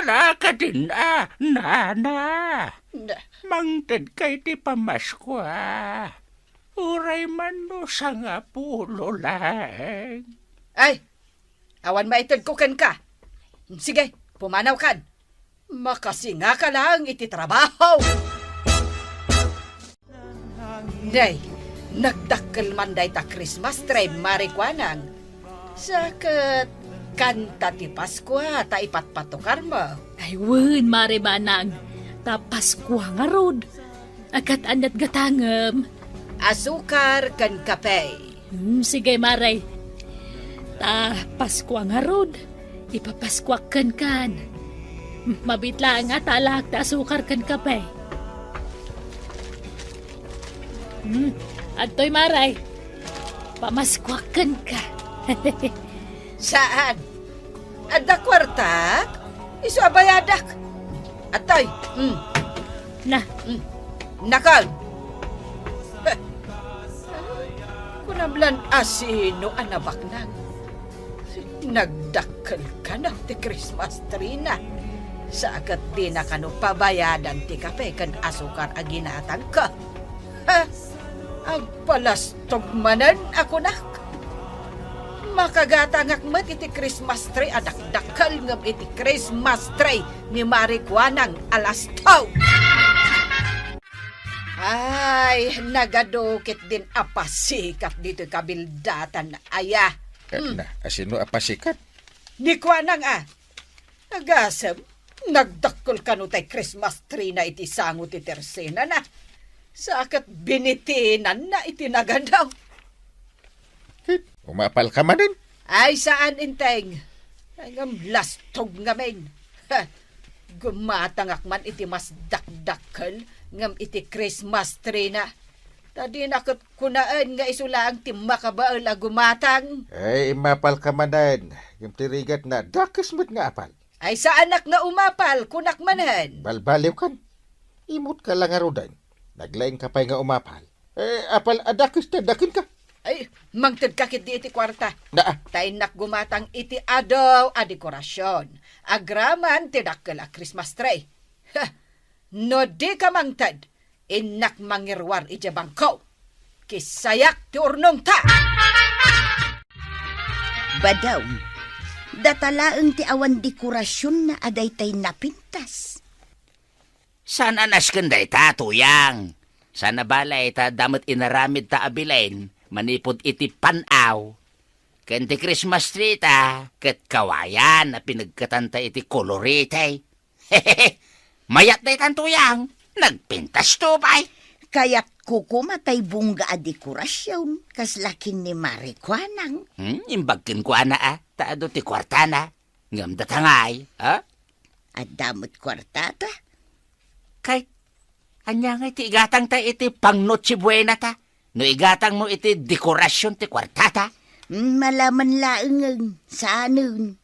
Ala kadin a, nana. Da- Mangtedka iti Pamaskua. Uray man no sangapulo laeng. Ay, awan maitedko kenka. Sige, pumanawkan. Makasingaka laeng iti trabaho. Nay, nagdakkel man dayta Christmas tree, Mari Kuanang. Sa ket kanta ti Paskua ta ipatpatukarmo. Ay, wen, Mari Manang, ta Paskua ngarud. A ket aniat gatangem? Asukar ken kape. Hmm, sige, Mari. Ta Paskua ngarud, ipapaskuak kenkan. Mabiit laeng a talaak ti asukar ken kape. Hmm, adtoy, Mari. Pamaskuak kenka. Saan? Adda kuartak? Isu a bayadak. Atay, mm. Na. Mm. Nakal. Kunam lan a sino a nabaknang. Nagdakkel kano ti Christmas tree na. Sa ket dina kano pabayadan ti kape ken asukar a ginatangko. Ha? Agpalastog manen a kunak. Makagatangak met iti Christmas tree a dakdakkel ngem iti Christmas tree ni Mari Kuanang a lastog. Ay, nagadu ketdin a pasikat ditoy kabildatan, aya. Eh, Hmm. na, asino a pasikat? Ni Kuanang a. Agasem, nagdakkel kano tay Christmas tree na iti sango ti tersenana. Sa ket binitinanna iti nagadaw. Hit, umapal ka manen? Ay, saan, Inteng. Ay, ngem lastog ngamin. Ha, gumatangak man iti mas dakdakkel ngem iti Christmas tree na. Ta dina ket kunaen nga isu laeng ti makabael a gumatang. Ay, imapal ka manen. Ngem ti rigat na, dakes met nga apal. Ay, saanak nga umapal, kunak manen. Balbaliwkan. Imut ka la ngaruden. Naglaing ka pay nga umapal. Eh, apal a dakes ti adda kenka. Ay, mangted ka ketdi iti kuarta. Naa. Ta innak gumatang iti adu a dekorasion. Agraman ti dakkel a Christmas tree. Ha! No di ka mangted, innak mangiruar idiay bangko. Kisayak ti urnongta. Badaw, data laeng ti awan dekorasionna a daytay napintas. Saan a nasken dayta, Tuyang? Saan a balay ta adda met inaramidta a bilen manipud iti pan-aw. Ken ti Christmas tree ta ket kawayan a pinegketanta iti kolorete. Mayat daytan, Tuyang. Nagpintasto pay. Kayatko koma tay bungga a dekorasion, kasla ken ni Mari Kuanang. Hmm, imbag kenkuana a, ta adu ti kuartana. Ngem data ngay, ha? Adda met kuartata. Kay, ania ngay ti igatangta iti pang Noche Buena ta? No igatangmo iti dekorasion ti kuartata? Mm, malaman laengen, saanen.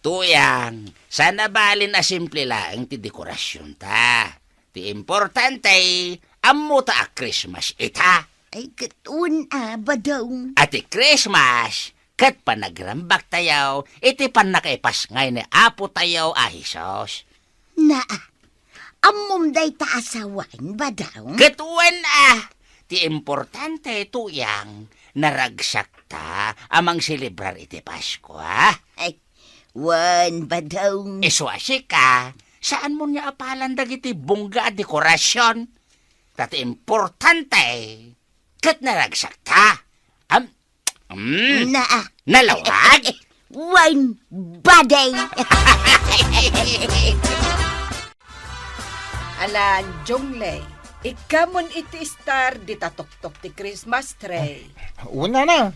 Tuyang, saan a balin a simple laeng ti dekorasionta. Ti importante, ammota a Christmas ita. Ay, ket wen a, Badong. A ti Christmas, ket panagrambaktayo iti pannakaipasngay ni Apotayo a Jesus. Naa, ammom dayta a sawen, Badong? Ket wen a, ti importante, Tuyang, naragsakta a mangselebrar iti Paskua. Ay, wen, Badong. Isu a sika, saanmo nga apalan dagiti bungga a dekorasion. Ta ti importante, ket naragsakta. Am, mm, Naa. Nalawag? Wine body. Alan, Jonglei, ikkamon iti star dita toktok ti Christmas tree. Wen, nana.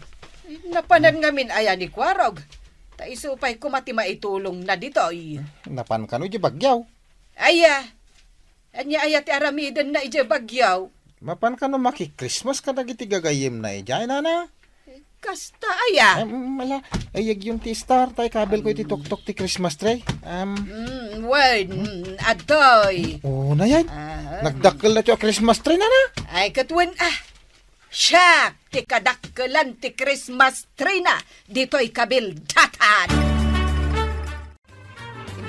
Napanan ngamin aya ni Kuarog. Ta isu pay koma ti maitulongna ditoy. Napan kano idiay Baguio? Aya, ania aya ti aramidenna idiay Baguio? Mapan kano maki-Christmas kadagiti gagayyemna idiay, nana? Kasta aya? Em, ala, ay, agyon ti star, tay kabilko iti toktok ti Christmas tree. Em. Mm, wen, mm, adtoy. Oh, nayan. Ah. Nagdakkel na ti Christmas tree, nana? Ay, ket wen, ah. Siak ti kadakkelan ti Christmas tree na ditoy kabildatan.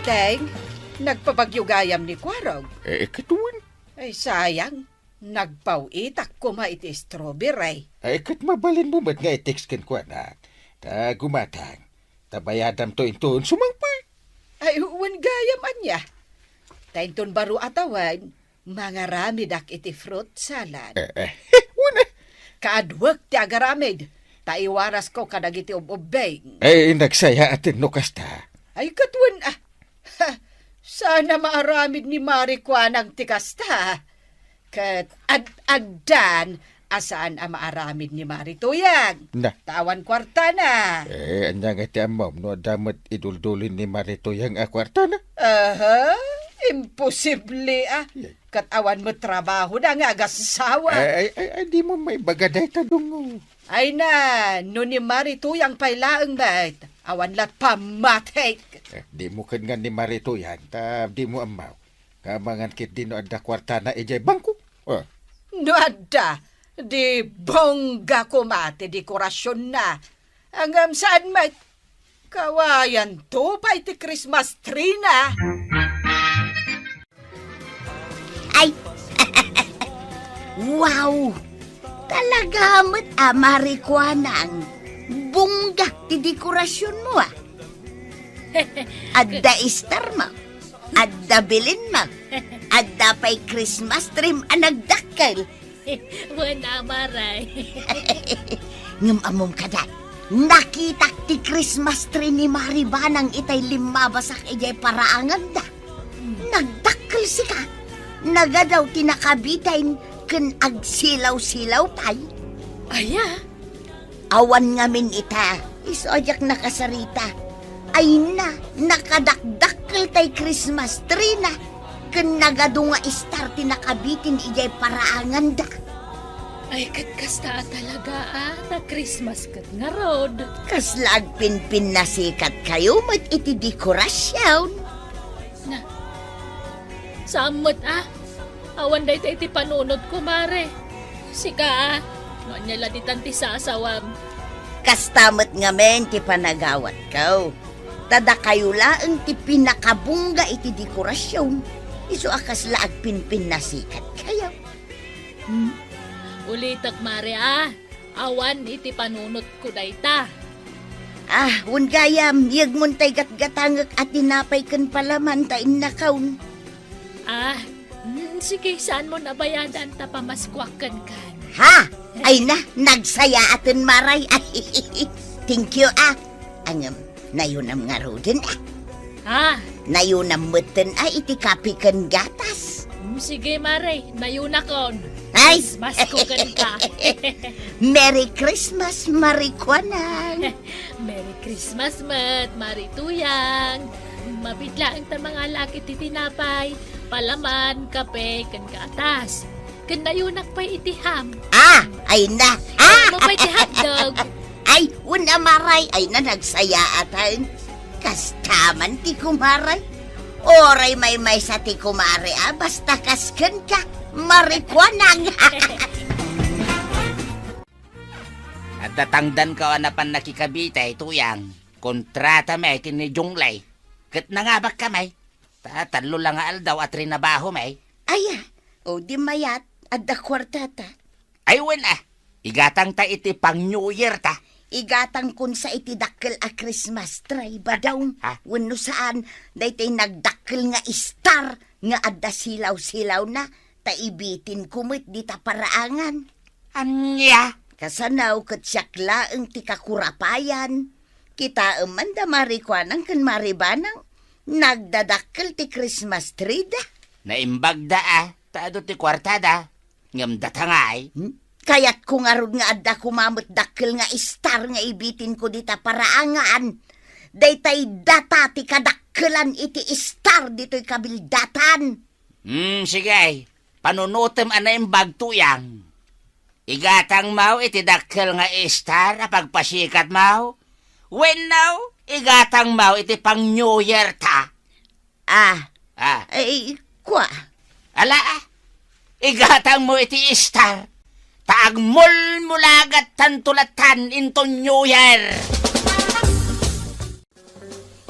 Teng, nagpabagyo gayam ni Kuarog. Eh, ket wen. Ay, sayang. Nagpaw-itak koma iti strawberry. Ay, ket mabalinmo met nga i-text kenkuana. Ta gumatang. Ta bayadamto inton sumangpet. Ay, wen gayam ania. Ta inton baro a tawen, mangaramidak iti fruit salad. Eh, eh, wen, eh. Kaaduek ti agaramid, ta iwarasko kadagiti ub-ubbing. Ay, nagsayaaten no kasta. Ay, ket wen, ah, ha, saan a maaramid ni Mari Kuanang ti kasta. Ket ad-addan a saan a maaramid ni Mari Tuyang. Na. Ta awan kuartana. Eh, ania nga ti ammom no adda met iduldulin ni Mari Tuyang a kuartana? Aha, imposible, ah. Yay. Ket awan met trabahona nga agassawa. Ay, ay, ay, ay, dimo maibaga dayta, Dungo. Ay na, no ni Mari Tuyang pay laeng met, awan lat pammatik. Eh, dimo ket nga ni Mari Tuyang, ta dimo ammo. Nga amangan ketdi no adda kuartana idiay bangko. Ah. No adda, di bongga koma ti dekorasionna. Ngem saan met, kawayanto pay ti Christmas tree na. Ay, wow! Talaga met a Mari Kuanang, bongga ti dekorasionmo, ah. Adda istarmo. Adda bilinmo. Adda pay Christmas tree a nagdakkel. Wen a, Mari. Ngem ammom kada, nakitak ti Christmas tree ni Mari Banang itay limmabasak idiay paraanganda. Nagdakkel sika. Nagadaw ti nakabiten ken agsilaw-silaw pay. Aya? Awan ngamin ita, isu a diak nakasarita. Ay na, nakadakdakkel tay Christmas tree na, ken nagadu nga istar ti nakabitin idiay paraanganda. Ay, ket kasta a talaga, a, ta Christmas ket ngarud. Kasla agpinpinnasikat kayo met iti dekorasion. Na, saan met, a? Awan dayta iti panunotko, Mari. Sika, a, no ania la ditan ti sasawam? Kasta met ngamin ti panagawatko. Ta dakayo laeng ti pinakabungga iti dekorasion, isu a kasla agpinpinnasikat kayo. Hmm? Ulitek, Mari, a. Awan iti panunotko dayta. Ah, wen gayam, yegmon tay gatgatangek a tinapay ken palaman ta innakon. Ah, mm, sige, saanmon a bayadan ta pamaskoak kenka. Ha? Ay na, nagsayaaten, Mari. Ay, thank you, a. Ngem, nayunam ngaruden, a. Ha? Nayunam metten, a, iti kape ken gatas. Mm, sige, Mari, nayunakon. Ay! Christmas ko kenka. Merry Christmas, Mari Kuanang. Merry Christmas met, Mari Tuyang. Mabiit laeng ta mangalaak iti tinapay, palaman, kape, ken gatas. Ken nayunak pay iti ham. Ah, ay na. Ah! Mo pay ti hotdog. Ay, wen a, Mari, ay na, nagsayaatan. Kasta man ti kumare. Uray maymaysa ti kumare a basta kas kenka, Mari Kuanang. Adda tangdanko a napan nakikabitay, Tuyang. Kontrata met ken ni Jonglay. Ket nangabakka met. Ta tallo la nga aldaw a trinabaho met. Aya, o di mayat, adda kuartata. Ay, wen a, igatangta iti pang-New Year ta. Igatangkon sa iti dakkel a Christmas tree, Badong. Ah, ah. Wenno saan, daytoy nagdakkel nga istar nga adda silaw-silawna, ta ibitinko met dita paraangan. Ania? Kasano ket siak laeng ti kakurapayan. Kitaem man da Mari Kuanang ken Mari Banang, nagdadakkel ti Christmas tree da. Naimbagda a, ta adu ti kuartada. Ngem data ngay? Hmm? Kayatko ngarud nga adda koma met dakkel nga istar nga ibitinko dita paraangan. Daytay data ti kadakkelan iti istar ditoy kabildatan. Hmm, sige. Panunotem a naimbag, Tuyang. Igatangmo iti dakkel nga istar a pagpasikatmo? Wenno igatangmo iti pang-New Year ta? Ah. Ah. Ay, kua. Ala, ah. Igatangmo iti istar. Ta agmulmulagat tanto latan into New Year.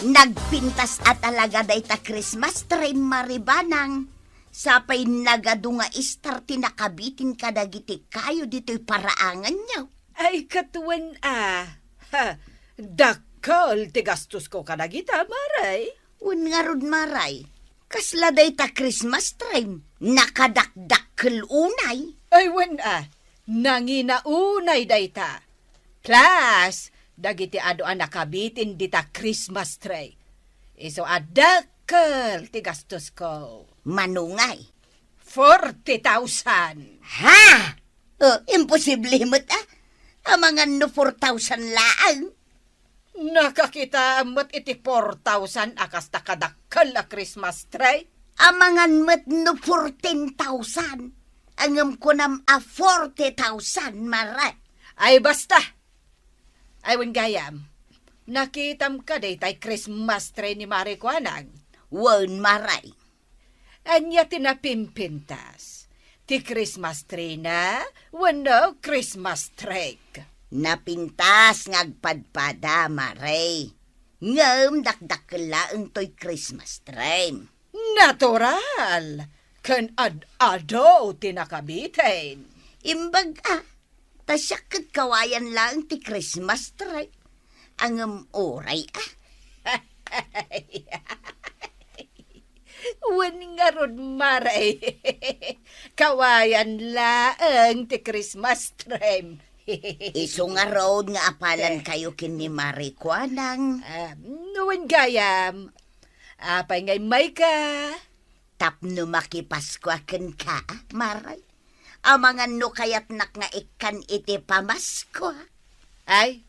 Nagpintas a talaga dayta Christmas tree, Mari Banang. Sapay nagadu nga istar ti nakabitin kadagiti kayo ditoy paraanganyo. Ay, ket wen a. Ha, dakkel ti gastosko kadagita, Mari. Wen ngarud, Mari. Kasla dayta Christmas tree, nakadakdakkel unay. Ay, wen a, nangina unay dayta. Plus, dagiti adu a nakabitin dita Christmas tree. Isu a dakkel ti gastosko. Mano ngay? Forty thousand. Ha? Oh, imposible met, ah. Amangan no four thousand laeng. Nakakitaem met iti four thousand a kasta kadakkel a Christmas tree? Amangan met no fourteen thousand. Ngem kunam a forty thousand, Mari. Ay, basta. Ay, wen gayam. Nakitam ka daytay Christmas tree ni Mari Kuanang? Wen, Mari. Ania ti napimpintas? Ti Christmas tree na wenno Christmas tree? Napintas nga agpadpada, Mari. Ngem dakdakkel laeng toy Christmas tree. Natural! Ken ad-adu ti nakabitin. Imbag a, ta siak ket kawayan laeng ti Christmas tree. Ngem uray a. Wen ngarud, Mari. Kawayan laeng ti Christmas tree. Isu ngarud nga apalan kayo ken ni Mari Kuanang. Ah, no wen gayam, apay nga immayka? Tapno makipaskua kenka, Mari. Amangan no kayatnak nga ikkan iti pamaskua. Ay,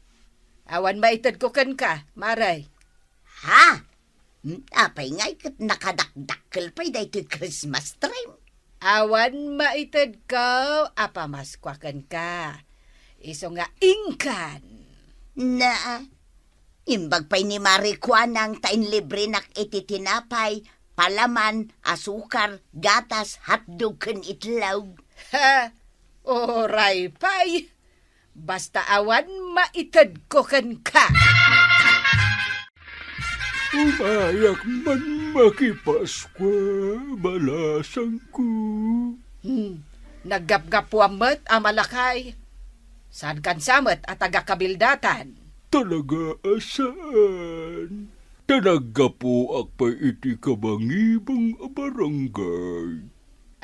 awan maitedko kenka, Mari. Ha? Hmm, apay ngay ket nakadakdakkel pay daytoy Christmas tree? Awan maitedko a pamaskua kenka. Isu nga inkan. Na, imbag pay ni Mari Kuanang ta inlibrenak iti tinapay, palaman, asukar, gatas, hotdog, ken itlog. Ha? Uray pay. Basta awan maitedko kenka. Umayak man makipaskua, balasangko. Hmm, naggapgapuam met a malakay. Saankan sa met a taga-Kabildatan? Talaga a saan. Ta naggapuak pay iti kabangibang a barangay.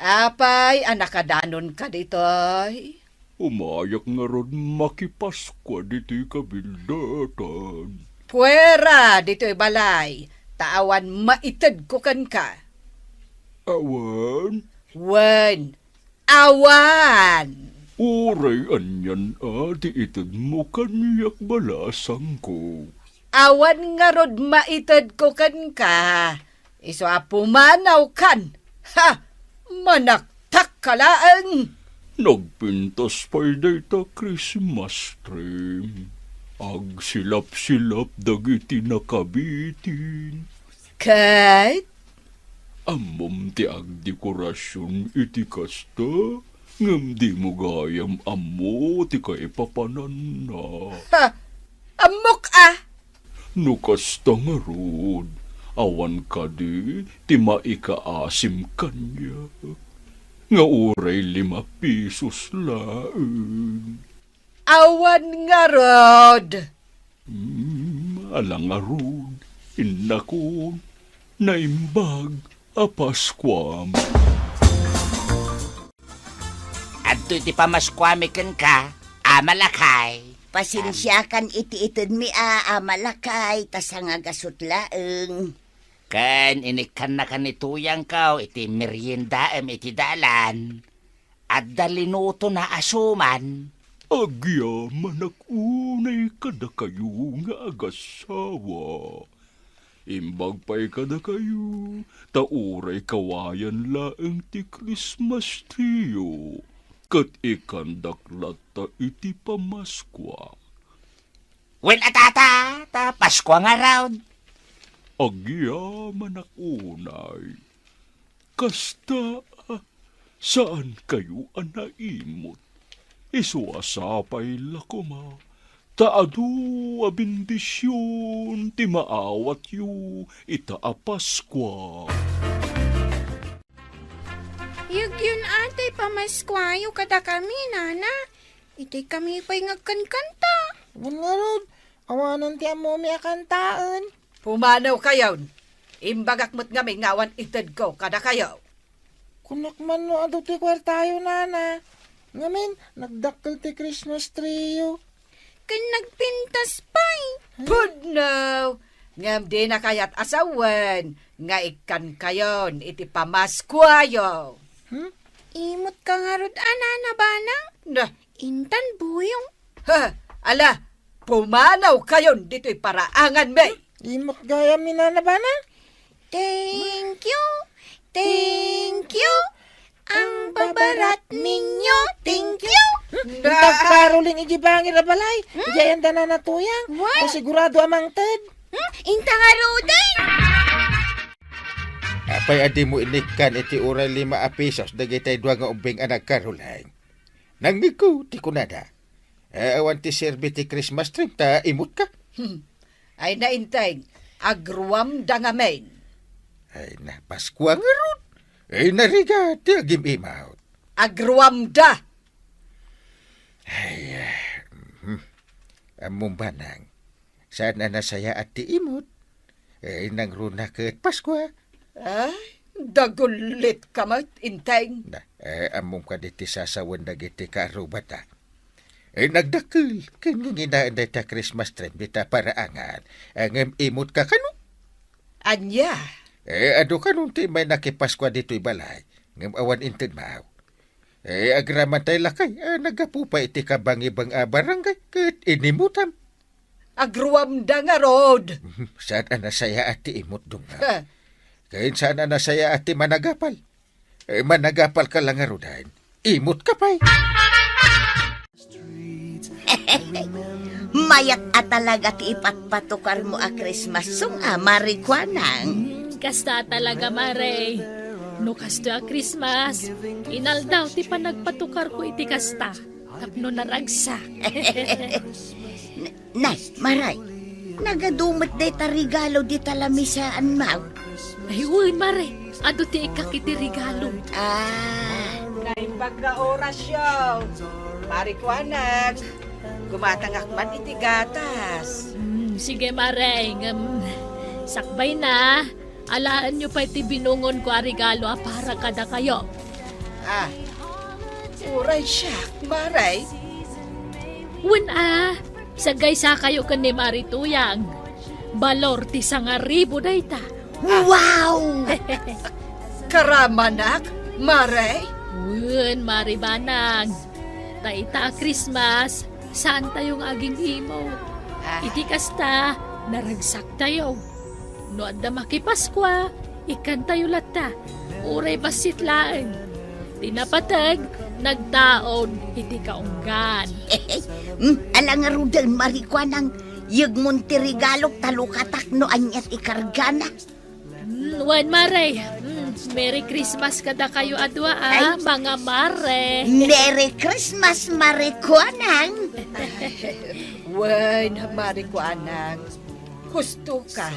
Apay a nakadanonka ditoy? Umayak ngarud makipaskua ditoy Kabildatan. Puera ditoy balay, ta awan maitedko kenka. Awan? Wen, awan! Uray anian a ti itedmo kaniak, balasangko? Awan ngarud maitedko kenka. Isu a pumanawkan. Ha! Manaktakka laeng! Nagpintas pay dayta Christmas tree. Agsilapsilap dagiti nakabitin. Ket? Ammom ti agdekorasion iti kasta, ngem dimo gayam ammo ti kaipapananna. Ha! Ammok a! No kasta ngarud, awan kadi ti maikaasim kaniak, nga uray lima pisos laeng? Awan ngarud. Hmm, ala ngarud, innakon, naimbag a Paskuam. Adtoy ti pamaskuami kenka, Ama Lakay. Pasensiakan iti itedmi a, Ama Lakay, ta sangagasut laeng. Ken inikkannaka ni Tuyangko iti meriendaem iti dalan. Adda linutona a suman. Agyamanak unay kadakayo nga agassawa. Imbag pay kadakayo, ta uray kawayan laeng ti Christmas tree-yo, ket ikandak latta iti Pamaskua. Wen a, Tata, ta Paskua ngarud. Agyamanak unay. Kasta, saankayo a naimut. Isu a sapay la koma ta adu a bendision ti maawatyo ita a Paskua. Yegyon a tay pamaskuayo kadakami, nana. Itay kami pay nga agkankanta. Wen ngarud, awanen ti ammomi a kantaen. Pumanawkayon. Imbagak met ngamin nga awan itedko kadakayo. Kunak man no adu ti kuartayo, nana. Ngamin, nagdakkel ti Christmas tree-yo. Ken nagpintas pay. Pudno! Ngem dina kayat a sawen nga ikkankayon iti pamaskuayo. Hmm? Imot ka ngarud a nana, Banang? Na. Intan buyong. Ha, ala, pumanawkayon ditoy paraanganmi. Imot gayam ni nana, Banang? Thank you. Thank you. Ang babarat ninyo. Thank you. Inta karuling iti bangir a balay. Hmm? Iti ayan da nana Tuyang. What? O sigurado a mangted. Hmm? Inta ngaruden. Apay a dimo inikkan iti uray lima a pesos dagitay dua nga ubbing a nagkaruling? Nangngegko ti kunada. Eh, awan ti serbi ti Christmas tree, ta imutka. Hmm. Ay, nainteng, agruamda ngamin. Ay, na, Paskua ngarud. Ay, narigat ti agim-imawt. Agruamda! Ay, eh, mhm. Ammom, Banang, saan a nasayaat ti imot. Eh, nangruna ket Paskua. Ay, dagullit ka met, Inteng. Na, eh, ammom kadi ti sasawen dagiti kaarrubata. Eh, nagdakkel, ken nginginaen dayta Christmas tree dita paraangan. Eh, ngem imot ka kano? Ania? Eh, adu kanon ti immay nakipaskua ditoy balay, ngem awan inted maaw. Eh, agraman tay lakay, ah, naggapu pay iti kabangibang a barangay, ket inimutam. Agruamda ngarud. Saan a nasayaat ti imot, Dungga. Ha. Ken saan a nasayaat ti managapal. Eh, managapal ka la ngaruden. Imot ka pay. Mayat a talaga ti ipatpatukarmo a Christmas song a marikuanang. Hmm, kasta talaga, Mare. No kastoy a Christmas, inaldaw ti panagpatukarko iti kasta. Tapno naragsak. Nay, Mare, nagadu met dayta regalo dita lamisaanmo. Ay, wen, Mare, adu ti ikkak iti regalo. Ah. Naimbag nga orasyo. Marikuanak, gumatangak man iti gatas. Hmm, sige, Mare, ngem sakbayna, alaenyo pay ti binungonko a regalo a para kadakayo. Ah, uray siak, Mare. Wen a, sagaysakayo ken ni Mare Tuyang. Balor ti sangaribu dayta. Wow! Karamanak, Mare? Wen, Mare Banang. Ta ita a Christmas, saantayo nga agim-imot. Ah. Iti kasta, naragsaktayo. No adda makipaskua, ikkantayo latta. Uray bassit laeng. Ti napateg, nagtaud iti kaunggan. Hmm, ala ngaruden, marikuanang, yegmon ti regalok ta lukatak no ania ti kargana. Hmm, wen, Mare. Hmm, Merry Christmas kadakayo a dua, a, ay, mga mare. Merry Christmas, marikuanang. Wen, marikuanang. Husto ka.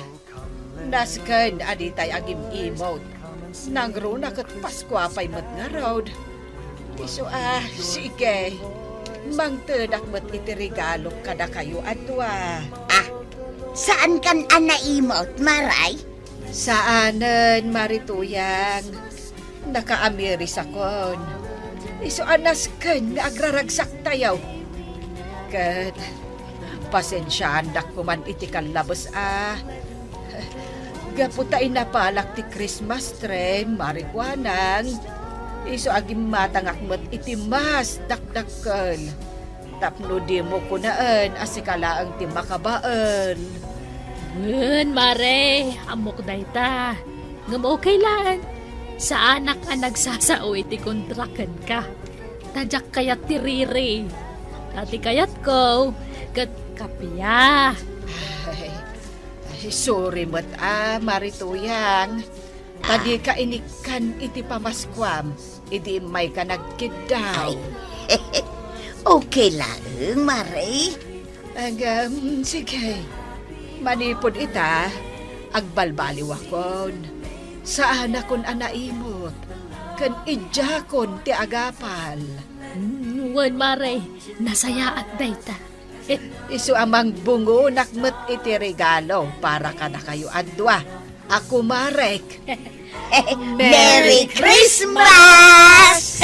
Nasken a ditay agim-imot. Nangruna ket Paskua pay met ngarud. Isu a, sige. Mangtedak met iti regalok kadakayo a dua. Ah, saankan a naimot, Mare? Saanen, Mare Tuyang. Nakaamirisakon. Isu a nasken nga agraragsaktayo. Ket pasensiaandak koman iti kallabes a. Gapu ta inapalak ti Christmas tree, marikuanang. Isu a gimmatangak met iti mas dakdakkel. Tapno dimo kunaen a sika laeng ti makabael. Wen, Mare, ammok dayta. Ngem okay laeng. Saanak a nagsasao iti kontra kenka. Ta diak kayat ti riri. Ta ti kayatko, ket kappia. Ay, ay, sorry met a, Mare Tuyang. Ta dika inikkan iti pamaskuam, idi immayka nagkiddaw. Ay, okay laeng, Mare. Agam, sige. Manipud ita, agbalbaliwakon. Saanakon a naimot, ken idiakon ti agapal. Mm, wen, Mare, nasayaat dayta. Isu a mangbungonak met iti regalo para kadakayo a dua. A kumarek. Merry Christmas!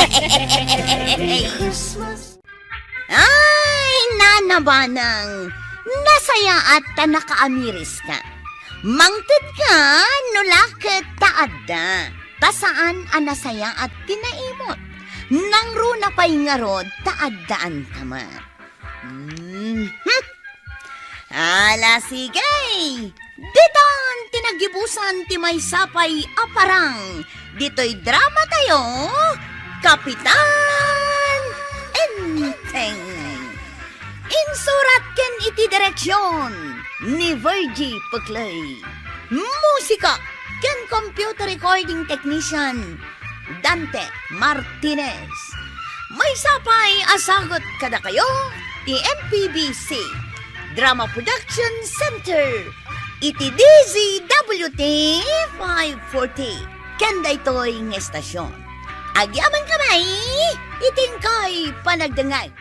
Ay, Nana Banang, nasayaat ta nakaamiriska. Mangted ka no la ket ta adda. Ta saan a nasayaat ti naimot. Nangruna pay ngarud ta addaan ka met. Mhm. Ala, sige! Ditan ti nagibusan ti maysa pay a parang ditoy drama tayo, Kapitan Enteng. Insurat ken iti direksyon ni Virgie Puclay. Musika ken computer recording technician Dante Martinez. Maysa pay a sagut kadakayo ti M P B C Drama Production Center iti D Z W T five forty ken daytoy nga estasyon. Agyamankami iti inkay panagdengngeg.